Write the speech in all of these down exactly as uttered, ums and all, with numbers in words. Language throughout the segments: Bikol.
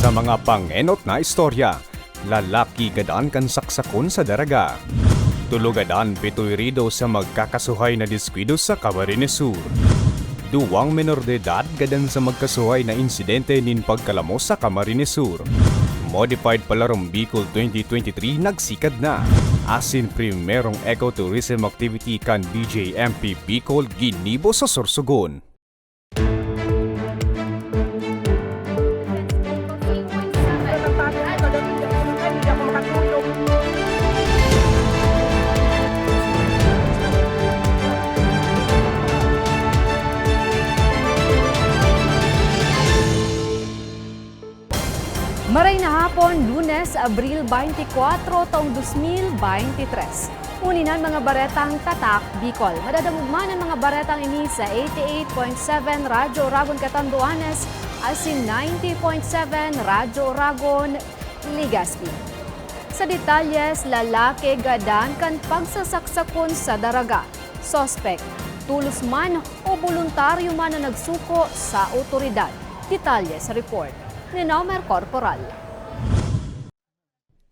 Sa mga pangenot na istorya, lalaki gadan kan saksakon sa daraga. Tulo gadan, pito herido sa magkakasuhay na diskuido sa Camarines Sur. Duwang menor de edad gadan sa magkasuhay na insidente nin pagkalamo sa Camarines Sur. Modified Palarong Bicol twenty twenty-three nagsikad na. Asin primerong ecotourism activity kan B J M P Bicol ginibo sa Sorsogon. Maray na hapon, Lunes, Abril twenty-four, taong dos mil veintitrés. Uni nan mga baretang Tatak Bicol. Madadangog man an mga baretang ini sa eighty-eight point seven Radyo Oragon Catanduanes asin ninety point seven Radyo Oragon Legazpi. Sa detalyes, lalaki gadan kan pagsasaksakon sa daraga. Suspek, tulos man o boluntaryo man na nagsuko sa awtoridad. Detalye sa report ni Nomer Corporal.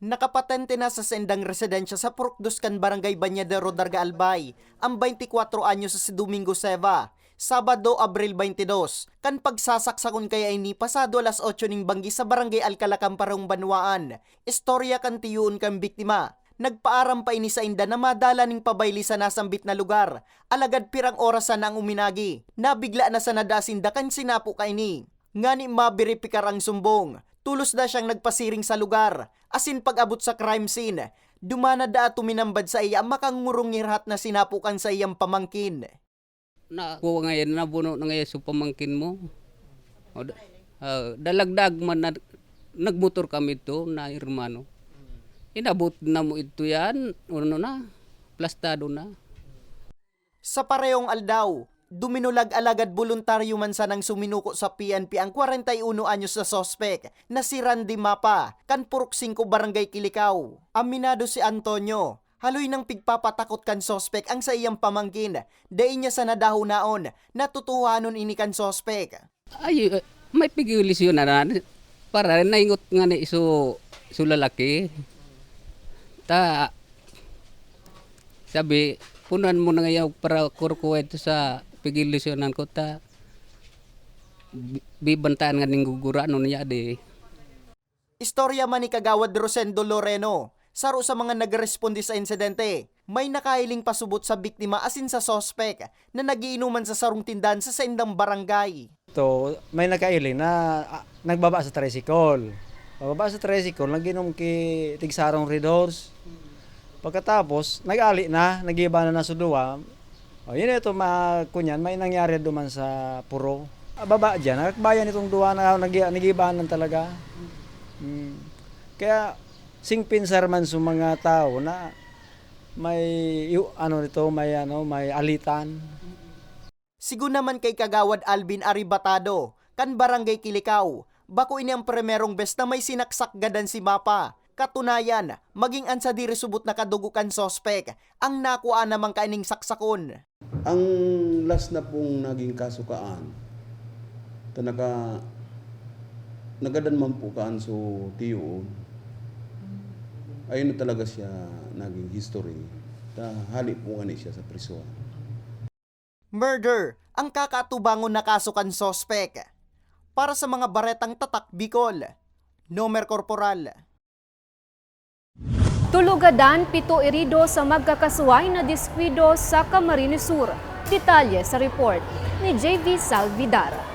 Nakapatente na sa saindang residensya sa purok dos kan Barangay Bañadero, Darga Albay, ang twenty-four anyos na si Domingo Seva, Sabado, Abril twenty-two, kan pagsasaksakon kaya ini pasado alas otso ning banggi sa Barangay Alcalacan, parehong banwaan. Istorya kan tiyoon kan biktima, nagpaaram pa ini sainda na madala ning pabayli sa nasambit na lugar, alagad pirang oras sana ang uminagi, nabigla na sana daa sinda kan sinapo kaini. Ngani maberipikar ang sumbong, tulos da siyang nagpasiring sa lugar, asin pag-abot sa crime scene, duman na daa tuminambad saiya an makangurungirhat na sinapo kan saiyang pamangkin. Nakuha ngayon, nabuno na ngayon sa pamangkin mo. O, da-, ah, dalagdag man na, nagmotor kami to na hermano. Inabot na mo ito yan, ano na, plastado na. Sa parehong aldaw, duminulag alagad boluntaryo man sanang suminuko sa P N P ang kwarenta y uno anyos na suspek na si Randy Mapa, kan Purok Singko, Barangay Kilicao. Aminado si Antonio, haloy nang pigpapatakot kan suspek ang saiyang pamangkin, dai niya sana dahonaon na tutuhanon ini kan suspek. Ay, eh, may pigilisyon na na, para naingot nga ni iso, iso lalaki. Ta, sabi, "Punan mo na ngayon para kurkuha ito sa pigilisyonan ko, ta bi-, bibantaan nga ning gugura, ano niya, di." Istorya man ni Kagawad Rosendo Loreno, saro sa mga nagresponde sa insidente. May nakahiling pasubot sa biktima asin sa suspek na nagiinuman sa sarong tindahan sa saindang barangay. To, may nakahiling na, ah, nagbaba sa tricycle. Pagbaba sa tricycle, nag-inom ki tigsarong Red Horse. Pagkatapos, nag-ali na, nag-iba na na sa duwa. O, yun ito, ma-, kunyan, may nangyari duman sa Puro. Ah, baba dyan, nakakbayan itong duwa na nag-, nag-iba na talaga. Mm. Kaya, sing pinsar man sa mga tao na may, yu-, ano nito, may, ano, may alitan. Sigon naman kay Kagawad Alvin Arribatado, kan Barangay Kilicao, bako ini ang primerong bes na may sinaksak gadan si Mapa. Katunayan, maging an sadiri subot na kadugo kan suspek ang nakuha namang kaining saksakon. Ang last na pong naging kaso kaan, ta naka-, nagadan man po kaan so tiyoon, ayun na talaga siya naging history. Ta hali po ngani siya sa prisuhan. Murder ang kakaatubangon na kaso kan suspek. Para sa mga baretang Tatak Bicol, Nomer Corporal. Tulo gadan, pito herido sa magkakasuhay na diskwido sa Camarines Sur. Detalye sa report ni J V Salvidar.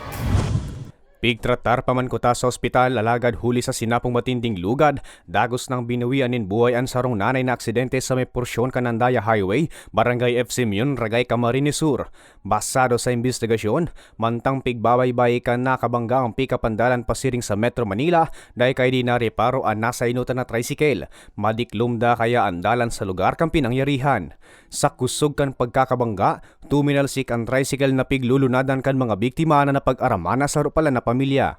Pigtratar pa man kuta sa ospital, alagad huli sa sinapong matinding lugad, dagos nang binawian nin buhay an sarong nanay na aksidente sa may porsyon kan Andaya Highway, Barangay F C Mion, Ragay, Camarines Sur. Basado sa imbestigasyon, mantang pigbabaybay kan nakabangga ang pick-up an dalan pasiring sa Metro Manila, dai kaini nareparo an nasa inotan na tricycle. Madiklom da kaya an dalan sa lugar kan pinangyarihan. Sa kusog kan pagkakabangga, tuminalsik an tricycle na piglulunadan kan mga biktima na napag-araman na saro pala na pamilya.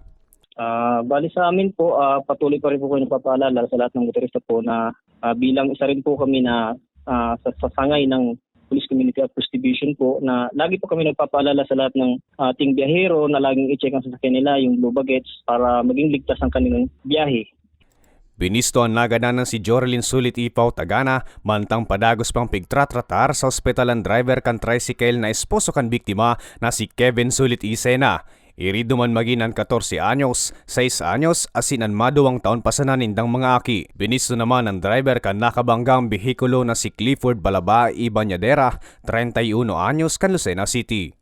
Ah, bali sa amin po, ah, patuloy pa rin po kayo nagpapaalala sa lahat ng motorista po na, ah, bilang isa rin po kami na, ah, sa, sa sangay ng, Police Community Affairs Division po na lagi po kami nagpapaalala sa lahat ng ating biyahero na laging i-check ang sasakyan nila, yung blue baggage, para maging ligtas ang kanilang biyahe. Binisto an nagadan na si Jorlyn Sulit Ipaw Tagana, mantang padagos pang pigtratratar sa ospital an driver kan tricycle na esposo kan biktima na si Kevin Sulit Isena. Irido man magin an katorse anyos, sais anyos, asin an maduwang taon pa sana nindang mga aki. Binisto naman an driver kan nakabanggang behikulo na si Clifford Balaba Ibañadera, treinta y uno anyos, kan Lucena City.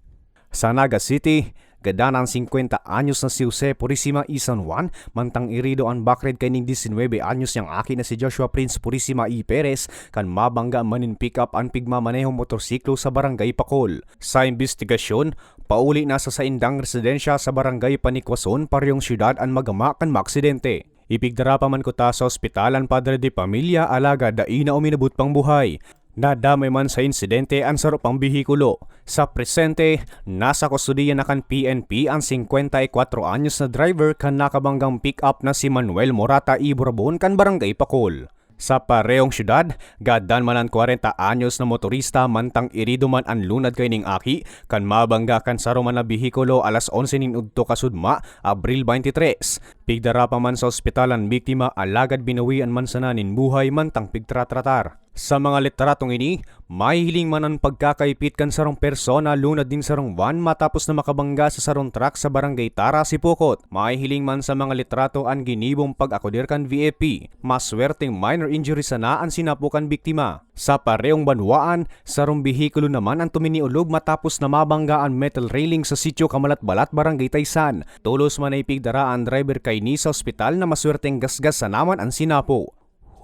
Sa Naga City, gadan an singkwenta anyos na si Jose Purisima y San Juan, mantang irido an backred kaining disinwebe anyos niyang aki na si Joshua Prince Purisima y Perez kan mabangga man nin pick-up an pigmamanehong motorsiklo sa Barangay Pacol. Sa imbestigasyon, pauli na sa saindang residensya sa Barangay Panikwason, parehong syudad an magama kan maaksidente. Ipigdara pa man kuta sa ospital an padre de pamilya, alagad dai na uminabot pang buhay. Nadamay man sa insidente an saro pang behikulo. Sa presente, nasa kustodiya na kan P N P an singkwenta y kwatro anyos na driver kan nakabanggang pick-up na si Manuel Morata Iburabon kan Barangay Pacol. Sa parehong syudad, gadan man an kwarenta anyos na motorista mantang irido man an lunad kaining aki kan mabangga kan saro man na behikulo alas onse nin udto kasudma, Abril twenty-three. Pigdara pa man sa ospital an biktima, alagad binawian man sana nin buhay mantang pigtratratar. Sa mga litratong ini, mahihiling man an pagkakaipit kan sarong persona lunad nin sarong van matapos na makabangga sa sarong truck sa Barangay Tara, Sipocot. Mahihiling man sa mga litrato an ginibong pag-akodir kan V F P. Maswerteng minor injury sana an sinapo kan biktima. Sa parehong banwaan, sarong behikulo naman an tuminiulog matapos na mabangga an metal railing sa Sitio Kamalat-balat, Barangay Taysan. Tolos man na ipigdara an driver kaini sa ospital na maswerteng gasgas sana man an sinapo.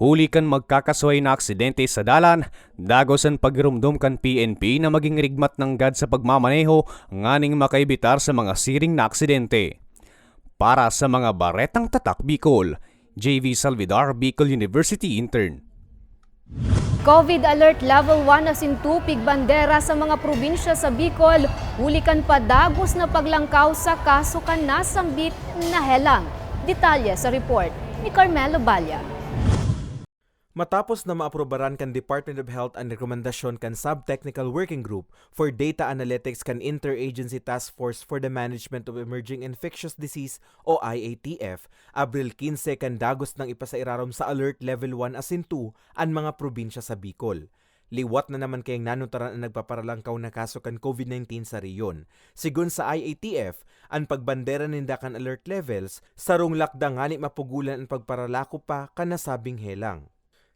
Huli kan magkakasuhay na aksidente sa dalan, dagos an pagiromdom kan P N P na maging rigmat nanggad sa pagmamaneho nganing makaibitar sa mga siring na aksidente. Para sa mga Baretang Tatak Bicol, J V Salvidar, Bicol University Intern. COVID Alert Level one asin two pigbandera sa mga probinsya sa Bicol, huli kan padagos na paglangkaw sa kaso kan nasambit na helang. Detalye sa report ni Carmelo Balla. Matapos na maaprobaran kan Department of Health an rekomendasyon kan Sub-Technical Working Group for Data Analytics kan Interagency Task Force for the Management of Emerging Infectious Disease o I A T F, Abril quince kan dagos nang ipasairarom sa Alert Level one asin two an mga probinsya sa Bicol. Liwat na naman kayang nanutaran an nagpaparalangkaw na kaso kan COVID nineteen sa rehiyon. Sigon sa I A T F, an pagbandera ninda kan alert levels sarong lakda ngani mapugolan an pagparalako pa kan nasabing helang.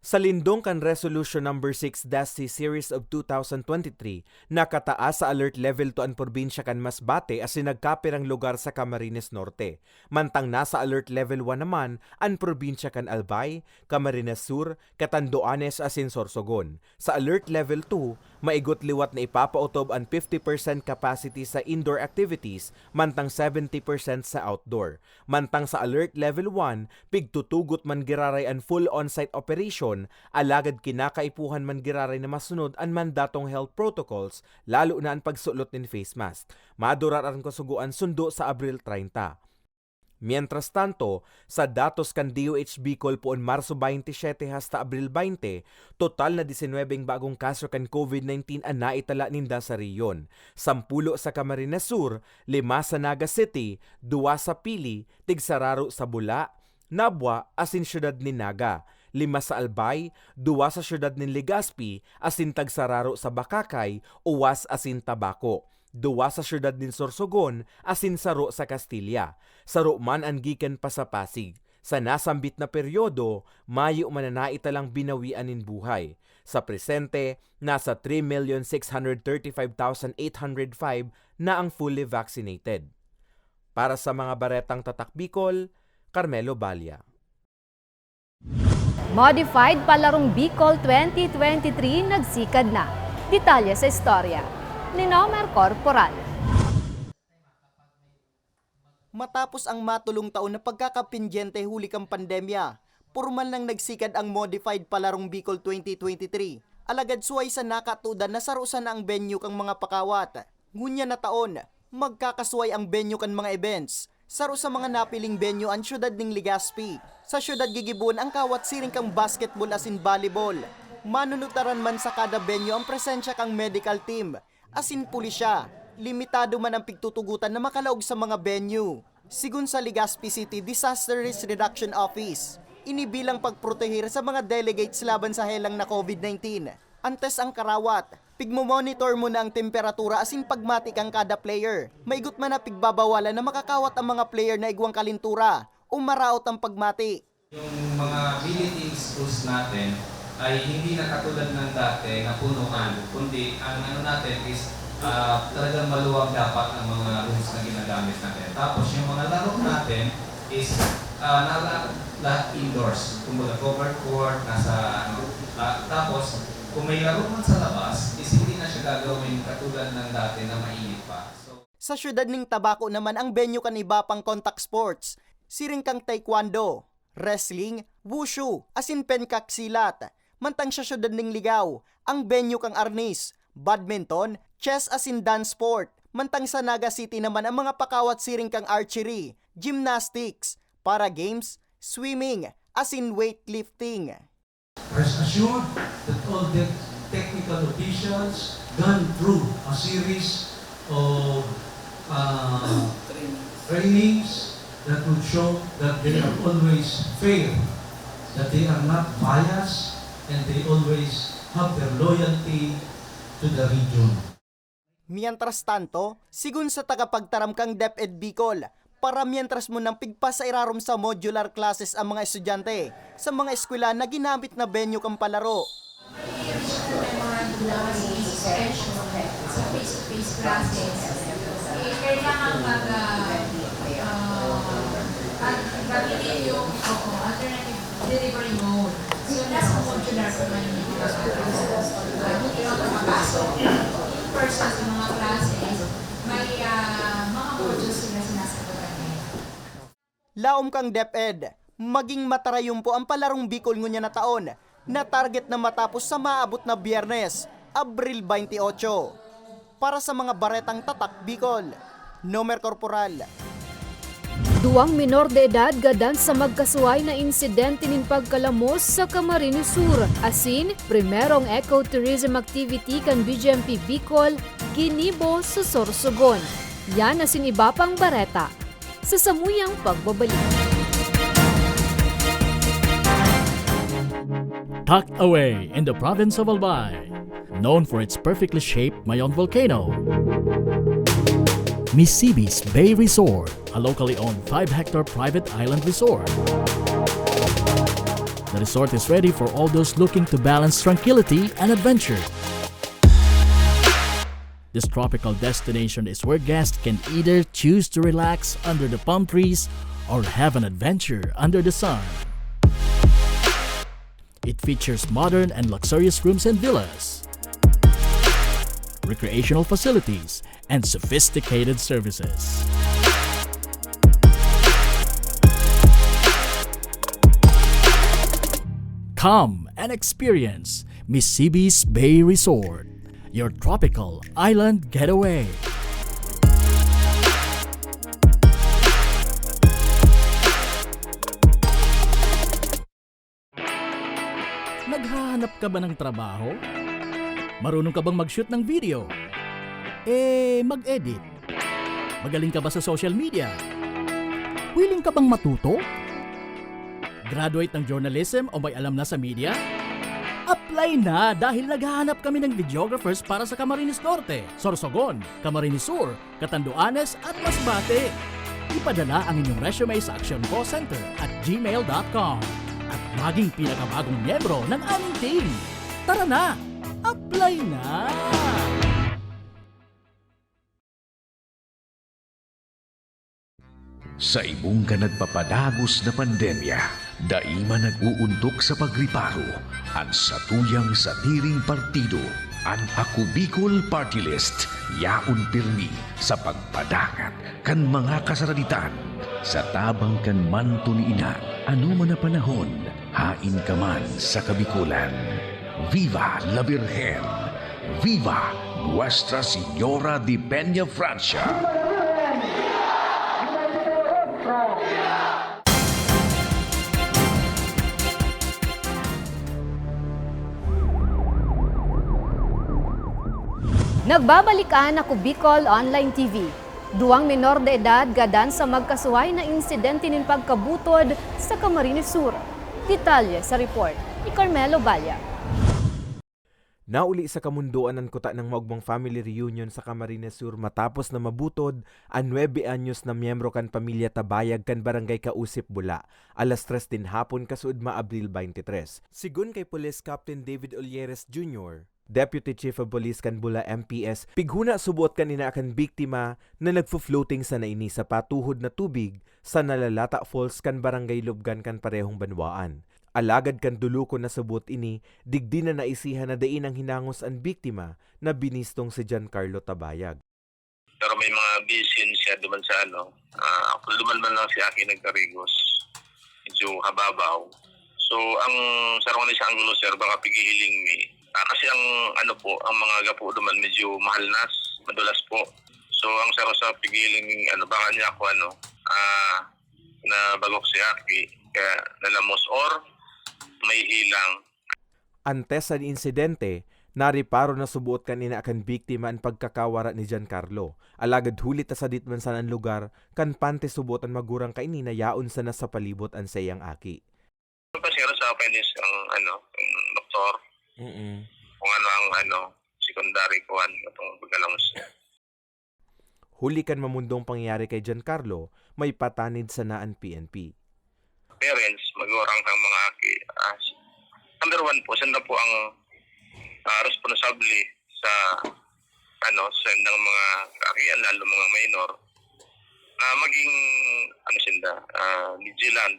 Sa lindong kan Resolution Number six dash C Series of two thousand twenty-three, nakataas sa Alert Level two an probinsya kan Masbate asin nagkapirang lugar sa Camarines Norte, mantang nasa Alert Level one naman an probinsya kan Albay, Camarines Sur, Catanduanes asin Sorsogon. Sa Alert Level two, maigot liwat na ipapaotob an fifty percent capacity sa indoor activities, mantang seventy percent sa outdoor. Mantang sa Alert Level one, pigtutugot man giraray an full on-site operation, alagad kinakaipuhan man giraray na masunod an mandatong health protocols, lalo na an pagsulot nin face mask. Madurar an kasugoan sundo sa Abril treinta. Mientras tanto, sa datos kan D O H Bicol poon Marso twenty-seven hasta Abril twenty, total na disinwebeng bagong kaso kan COVID nineteen an naitala ninda sa rehiyon. Sampulo sa Camarines Sur, lima sa Naga City, duwa sa Pili, tigsararo sa Bula, Nabua asin siyudad nin Naga, lima sa Albay, duwa sa siyudad nin Legazpi, asin tagsararo sa Bacacay, Uwas asin Tabaco, duwa sa siyudad nin Sorsogon, asin saro sa Castilla. Saro man an gikan pa sa Pasig. Sa nasambit na peryodo, mayo man na naitalang binawian nin buhay. Sa presente, nasa three million six hundred thirty-five thousand eight hundred five na ang fully vaccinated. Para sa mga Baretang Tatak Bicol, Carmelo Balla. Modified Palarong Bicol twenty twenty-three nagsikad na. Detalye sa istorya ni Nomer Corporal. Matapos ang matulong taon na pagkakapindyente huli kan pandemya, pormal nang nagsikad ang Modified Palarong Bicol twenty twenty-three. Alagad suway sa nakatudan na saro sana ang venue kan mga pakawat. Ngunyan na taon, magkakasuway ang venue kan mga events. Saro sa mga napiling venue an siyudad nin Legazpi. Sa siyudad gigibohon ang kawat siring kan basketball asin volleyball. Manunutaran man sa kada venue ang presensya kan medical team, asin pulisya. Limitado man ang pigtutugotan na makalaog sa mga venue. Sigon sa Legazpi City Disaster Risk Reduction Office, ini bilang pagproteher sa mga delegates laban sa helang na COVID nineteen. Antes ang karawat, pigmo-monitor muna ang temperatura asin pagmati kan kada player. Maigot man na pigbabawalan na makakawat ang mga player na igwang kalentura o maraot ang pagmati. Yung mga billeting schools natin ay hindi na katulad ng dati na punuan, kundi ang ano natin is, ah, talagang maluwag dapat ang mga rooms na ginagamit natin. Tapos yung mga laro natin is, ah, nala-, lahat indoors. Kumbaga covered court, nasa ano. Ah, tapos kung may laro man sa labas, is hindi na siya gagawin katulad ng dati na mainit pa. So, sa siyudad nin Tabaco naman ang venue kan iba pang contact sports, siring kan taekwondo, wrestling, wushu, asin pencak silat. Mantang sa siyudad nin Ligao, ang venue kan arnis, badminton, chess asin dance sport. Mantang sa Naga City naman ang mga pakawat siring kan archery, gymnastics, para games, swimming, asin weightlifting. Rest assured that all the technical officials gone through a series of, uh, trainings that would show that they are always fair, that they are not biased, and they always have their loyalty to the region. Mientras tanto, sigon sa tagapagtaram kan DepEd Bicol, para mientras munang pigpas sa irarom sa modular classes ang mga estudyante sa mga eskwela na ginamit na venue kan palaro. May memorandum na kasi suspension sa face-to-face classes. Eh, kailangan mag, ah, ah, gamitin yung, oo, alternative delivery mode. So, nasa modular pa man yung mga classes. Ah, hindi ako makapasok in person sa mga classes, may, ah, mga modules sila sinasagot. Laom kan DepEd, maging matarayumpo ang palarong Bicol ngunyan na taon, na target na matapos sa maabot na Biyernes, Abril twenty-eight. Para sa mga baretang Tatak Bicol, Nomer Corporal. Duwang minor de edad gadan sa magkasuhay na insidente nin pagkalamos sa Camarines Sur, asin primerong ecotourism activity kan B G M P Bicol ginibo sa Sorsogon. Yan asin iba pang bareta sa samuyang pagbabalik. Tucked away in the province of Albay, known for its perfectly shaped Mayon volcano, Misibis Bay Resort, a locally owned five-hectare private island resort. The resort is ready for all those looking to balance tranquility and adventure. This tropical destination is where guests can either choose to relax under the palm trees or have an adventure under the sun. It features modern and luxurious rooms and villas, recreational facilities, and sophisticated services. Come and experience Misibis Bay Resort, your tropical island getaway. Naghahanap ka ba ng trabaho? Marunong ka bang mag-shoot ng video? Eh, mag-edit? Magaling ka ba sa social media? Willing ka bang matuto? Graduate ng journalism o may alam na sa media? Apply na, dahil naghahanap kami ng videographers para sa Camarines Norte, Sorsogon, Camarines Sur, Catanduanes at Masbate. Ipadala ang inyong resume sa Action Call Center at gmail dot com at maging pinakabagong miyembro ng aming team. Tara na! Apply na! Sa ibong kan nagpapadagos na pandemya, dai man nag-uuntok sa pagriparo an satuyang sadiring partido. An Ako Bicol Party List yaon pirmi sa pagpadangat kan mga kasaraditan. Sa tabang kan manto ni Ina, anoman na panahon, haen ka man sa Kabikolan. Viva la Virgen! Viva Nuestra Señora de Peña Francia! Nagbabalik an Ako Bicol Online T V. Duwang menor de edad gadan sa magkasuhay na insidente nin pagkabutod sa Camarines Sur. Detalye sa report ni Carmelo Balla. Nauli sa kamundoan an kuta nang maogmang family reunion sa Camarines Sur matapos na mabutod an nuebe anyos na miyembro kan pamilya Tabayag kan Barangay Kausip, Bula, alas tres nin hapon kasuodma, Abril twenty-three. Sigon kay Police Captain David Olleres Junior, Deputy Chief of Police kan Bula M P S, pighona suboot kan ina kan biktima na nagfo-floating sana ini sa patuhod na tubig sa Nalalata Falls kan Barangay Lubgan kan parehong banwaan. Alagad kan dulokon na suboot ini, digdi na naisihan na dai nang hinangos an biktima na binistong si Giancarlo Tabayag. Pero may mga bisin siya duman sa ano, ah, duman man lang si Aki nagkarigos. Medyo hababaw. So, ang sarong ni sa anggulo, sir, baka pigihiling mi. Ah, kasi ang ano po, ang mga gapo duman medyo mahalnas, madulas po. So, ang saro sa pigihiling, ano, baka niya ako, ano, ah, na bagok si Aki, kaya nalamos or may hilang. Antes sa insidente, nariparo na suboot kan ina kan biktima an pagkakawara ni Giancarlo. Alagad huli ta sadit man sana an lugar, kan pante suboot an magurang kaini na yaon sana sa palibot an saiyang aki. Pasero sa findings ang, ano, ang doktor. Mm. Kung ano ang, ano, secondary kuwan, itong pagkalamos niya. Huli kan mamundong pangyayari kay Giancarlo, may patanid sana an P N P. Parents, magurang kang mga aki, ah, number one po, sila po ang, ah, responsable sa, ano, sa indang mga kaakian, lalo mga minor, na maging, ano, sinda, ah, vigilant.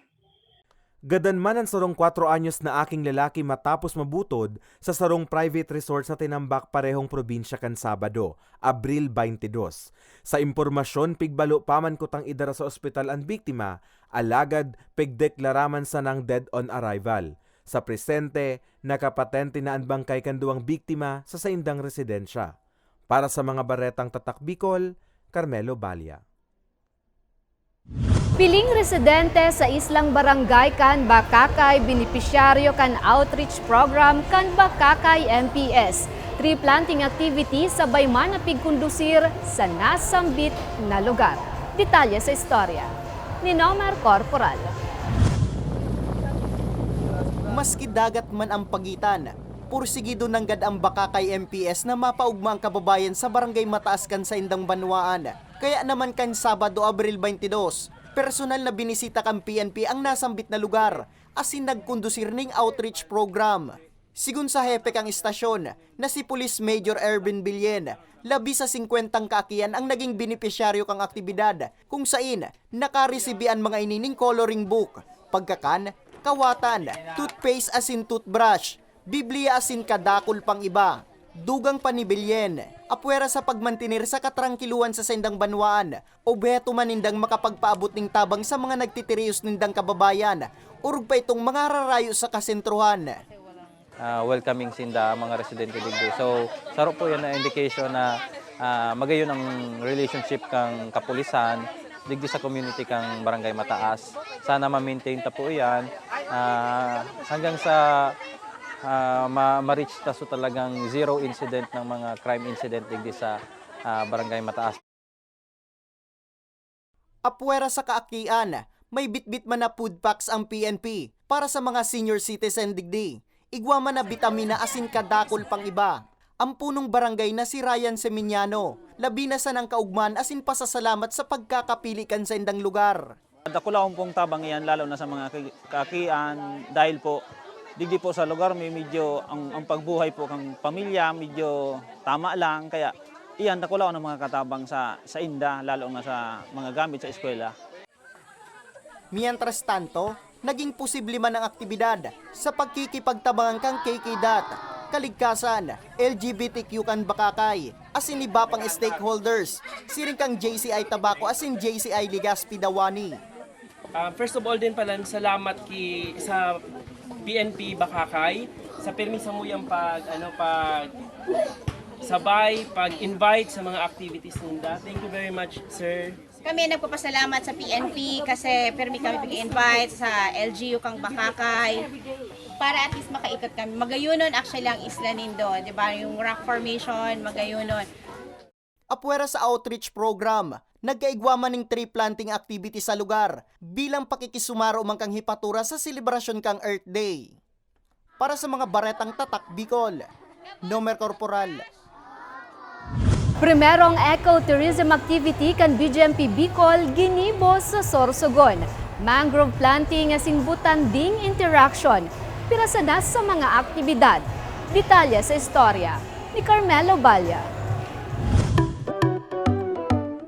Gadan man an sarong kwatro anyos na aking lalaki matapos mabutod sa sarong private resort sa Tinambac, parehong probinsya, kan Sabado, Abril twenty-dos. Sa impormasyon, pigbalo pa man kutang idara sa ospital an biktima, alagad pigdeklara man sanang dead on arrival. Sa presente, nakapatente na an bangkay kan duwang biktima sa saindang residensya. Para sa mga baretang Tatak Bicol, Carmelo Balia. Piling residente sa islang barangay kan Bacacay benepisyaryo kan outreach program kan Bacacay M P S. Tree planting activity sabay man na pigkondusir sa nasambit na lugar. Detalye sa istorya ni Nomer Corporal. Maski dagat man ang pagitan, pursigido nanggad ang Bacacay M P S na mapaogma ang kababayan sa barangay mataas kan saindang banwaan. Kaya naman kan Sabado, Abril twenty-dos, personal na binisita kan P N P ang nasambit na lugar asin nagkondusir ning outreach program. Sigon sa hepe kan istasyon na si Police Major Erwin Billen, labi sa singkwentang kaakian ang naging benepisyaryo kan aktibidad, kung sain nakaresibi an mga ini nin coloring book, pagkakan, kawatan, toothpaste asin toothbrush, Biblia asin kadakul pang iba. Dugang pa ni Billen, apwera sa pagmantener sa katrangkiluhan sa saindang banwaan, obheto man nindang makapagpaabot nin tabang sa mga nagtitirios nindang kababayan, orog pa itong mga hararayo sa kasentrohan. Ah, welcoming sinda ang mga residente digdi. So, saro po yan na indication na, ah, magayon ang relationship kang kapulisan digdi sa community kang Barangay Mataas. Sana ma-maintain ta po iyan, ah, hanggang sa, ah, ma-, ma-reach ta so talagang zero incident ng mga crime incident digdi sa, ah, Barangay Mataas. Apwera sa kaakian, may bitbit man na food packs ang P N P para sa mga senior citizen digdi. Igwa man na bitamina asin kadakul pang iba. Ang punong barangay na si Ryan Seminiano, labi na sanang kaugman asin pasasalamat sa pagkakapili kan saindang lugar. Dakulaon pong tabang iyan, lalo na sa mga ki-, kaakian, dahil po, digdi po sa lugar, may medyo, ang, ang pagbuhay po kang pamilya, medyo tama lang, kaya iyan, dakulaon ang mga katabang sa, sa inda, lalo na sa mga gamit sa eskwela. Mientras tanto, naging posible man ang aktibidad sa pagkikipagtabangan kan K K DOT, kaligkasan, L G B T Q kan Bacacay, asin iba pang stakeholders, siring kan J C I Tabaco asin J C I Legazpi Dawani. Ah, first of all din pala, salamat ki, sa P N P Bacacay sa permi samuyang pag, ano, pag sabay, pag-invite sa mga activities ninda. Thank you very much, sir. Kami nagpapasalamat sa P N P kasi permi kami pag-invite sa L G U kang Bacacay. Para at least makaikot kami. Magayunon actually ang isla nindo, di ba? Yung rock formation, Magayunon. Apwera sa outreach program, nagkaigwa man ning tree planting activity sa lugar bilang pakikisumaro man kan hipatura sa selebrasyon kan Earth Day. Para sa mga baretang tatak Bicol, Nomer Corporal. Primerong ecotourism activity kan B G M P Bicol ginibo sa Sorsogon. Mangrove planting asin butanding interaction. Pira sana sa mga aktibidad. Detalye sa istorya ni Carmelo Balla.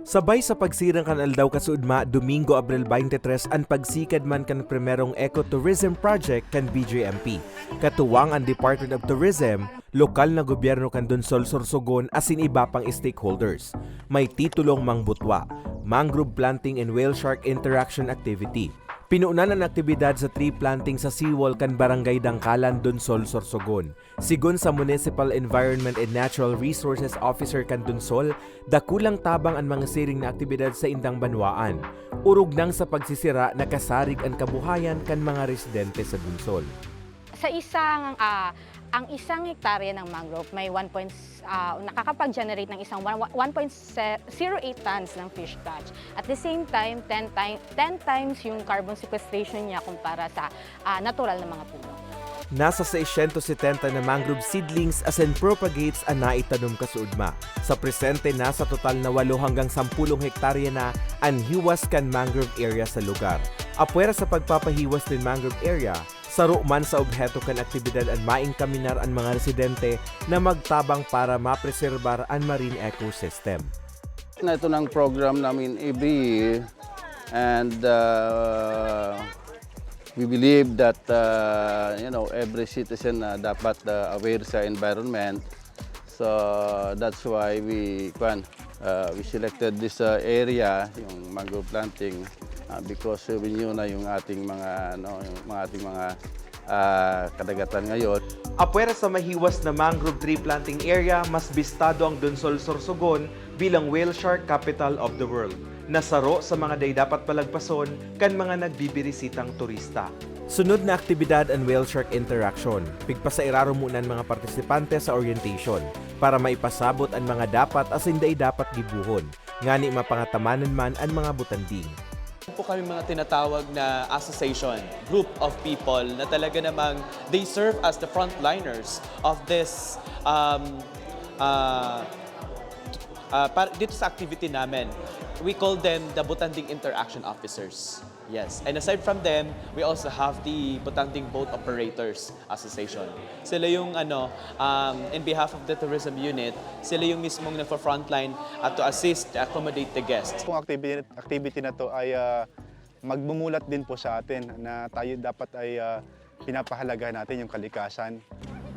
Sabay sa pagsirang kan aldaw kasuodma, Domingo, Abril twenty-three, an pagsikad man kan primerong ecotourism project kan B G M P. Katuwang an Department of Tourism, lokal na gobyerno kan Donsol Sorsogon asin iba pang stakeholders. May titulong Mangbutwa, Mangrove Planting and Whale Shark Interaction Activity. Pinunan an aktibidad sa tree planting sa seawall kan Barangay Dangkalan, Donsol, Sorsogon. Sigon sa Municipal Environment and Natural Resources Officer kan Donsol, dakulang tabang an mga siring na aktibidad sa indang banwaan. Orog nang sa pagsisira, nakasarig an kabuhayan kan mga residente sa Donsol. Sa isang, ah, ang isang hektarya ng mangrove may one point, ah, nakakapag-generate ng isang one, one point zero eight tons ng fish catch. At the same time, ten time, ten times yung carbon sequestration niya kumpara sa, ah, natural na mga puno. Nasa seiscientos setenta na mangrove seedlings asin propagates an naitanom kasuodma. Sa presente, nasa total na walo hanggang sampulong hektarya na an hiwas kan mangrove area sa lugar. Apwera sa pagpapahiwas nin mangrove area, saro man sa obheto kan aktibidad an maingkaminar an mga residente na magtabang para mapreserbar an marine ecosystem. Na ito ng program namin every year, and uh, we believe that uh, you know, every citizen uh, dapat uh, aware sa environment. So that's why we kwan, uh, we selected this uh, area, yung mangrove planting, uh, because we knew na yung ating mga ano, yung mga ating mga ah, kadagatan ngayon. Apwera sa mahiwas na mangrove tree planting area, mas bistado ang Donsol, Sorsogon bilang Whale Shark Capital of the World, na saro sa mga dai dapat palagpason kan mga nagbibirisitang turista. Sunod na aktibidad an Whale Shark Interaction. Pigpasairarom muna an mga partisipante sa orientation para maipasabot an mga dapat asin dai dapat gibohon, ngani mapangatamanan man an mga butanding. Po kami mga tinatawag na association, group of people na talaga namang they serve as the frontliners of this um, uh, uh, par- dito sa activity namin. We call them the Butanding Interaction Officers. Yes. And aside from them, we also have the Butanding Boat Operators Association. Sila yung ano, um, in behalf of the tourism unit, sila yung mismong nagfo-frontline at to assist, to accommodate the guests. Kung activity, activity na to ay ah, magmumulat din po sa atin na tayo dapat ay ah, pinapahalagahan natin yung kalikasan.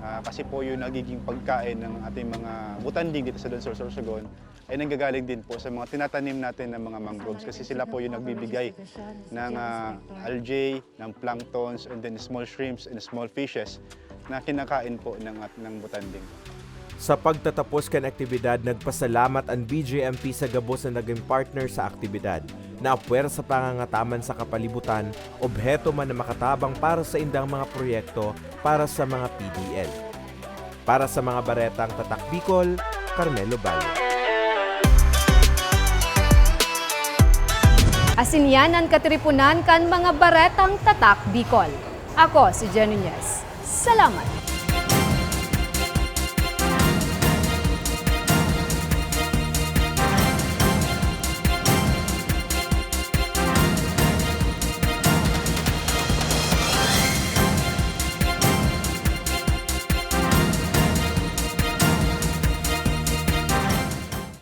Ah, kasi po yung nagiging pagkain ng ating mga butanding dito sa Donsol, Sorsogon ay nanggagaling din po sa mga tinatanim natin ng mga mangroves kasi sila po yung nagbibigay ng ah, algae, ng planktons, and then small shrimps and small fishes na kinakain po ng, at ng butanding. Sa pagtatapos kan aktibidad, nagpasalamat an B J M P sa gabos na naging partner sa aktibidad, na apwera sa pangangataman sa kapalibutan, obheto man na makatabang para sa indang mga proyekto para sa mga P D L. Para sa mga baretang Tatak Bicol, Carmelo Bayo. Asin yan an katiriponan kan mga baretang Tatak Bicol. Ako si Jenny Nunez. Salamat!